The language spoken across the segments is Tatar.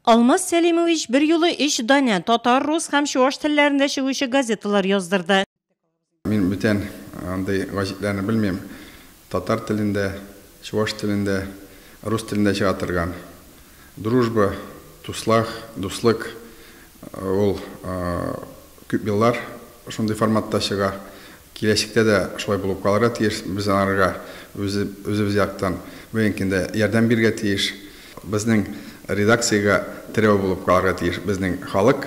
Алмаз Сәлимович берьюлы өч данә татар, рус һәм чуаш телләрендә чыгучы газеталар яздырды. Мин бүтән андый гәҗитләрне белмим. Татар телендә, чуаш телендә, рус телендә чыга торган. Дружба, Туслах, Дуслык ул күп еллар шундый форматта чыга. Киләчәктә дә шулай булып калырга тиеш. Без аларга үзебез яктан бүгенге көндә ярдәм бирергә тиеш. Безнең редакциягә терәү булып калырга тиеш безнең халык.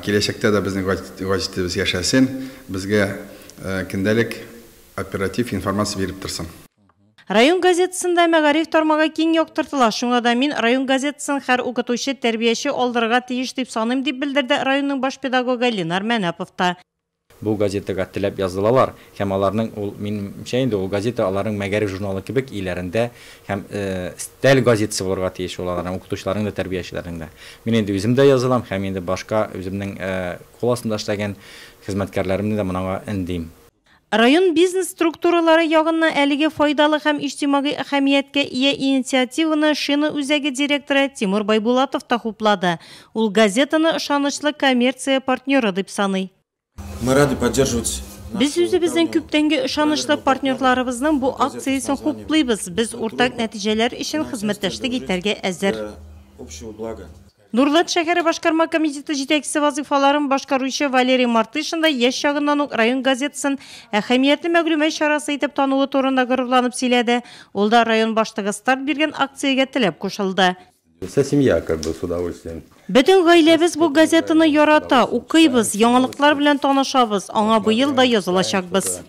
Киләчәктә дә безнең гәҗитебез яшәсен, безгә көндәлек оператив информация биреп торсын. Район газетасында мәгариф тармагы киң яктыртыла, шуңа да мин район газетасын һәр укытучы, тәрбияче алдырырга тиеш дип саныйм, дип белдерде районның баш педагогы Ленар Мәнапов та. Бу газетага теләп язылалар һәм аларның ул, минемчә инде, ул газета аларның мәгариф журналы кебек өйләрендә һәм стәл газетасы булырга тиеш ул аларның, укытучыларның да, тәрбиячеләрнең дә. Мин инде үзем дә язылам һәм инде башка үземнең кул астында эшләгән хезмәткәрләремне дә монаңа өндим. Район бизнес структуралары ягыннан әлеге файдалы һәм иҗтимагый әһәмияткә ия инициативаны Шина үзәге директоры Тимур Байбулатов та хуплады. Ул газетаны ышанычлы коммерция партнеры дип саный. Мы рады поддерживать Без үзебезнең күптәнге ышанычлы партнерларыбызның бу акциясен хуплыйбыз. Без уртак нәтиҗәләр өчен хезмәттәшлек итәргә әзер. Общего блага. Нурлат шәһәре башкарма комитеты җитәкчесе вазыйфаларын башкаручы Валерий Мартышин да яшь чагыннан ук район газетасын әһәмиятле мәгълүмат чарасы итеп тануы турында горурланып сөйләде. Ул да район башлыгы старт биргән акциягә теләп кушылды. Вся семья как бы с удовольствием. Бөтен гаиләбез бу газетаны ярата, укыйбыз, яңалыклар белән танышабыз. Аңа быел да язылачакбыз.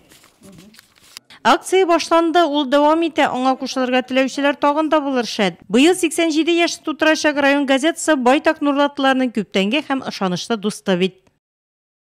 Акция башланды, ул дәвам итә, аңа кушылырга теләүчеләр тагын да булыр шәт. Быел 87 яшь тутырачак район газетасы байтак нурлатлыларның күптәнге һәм ышанычлы дусты бит.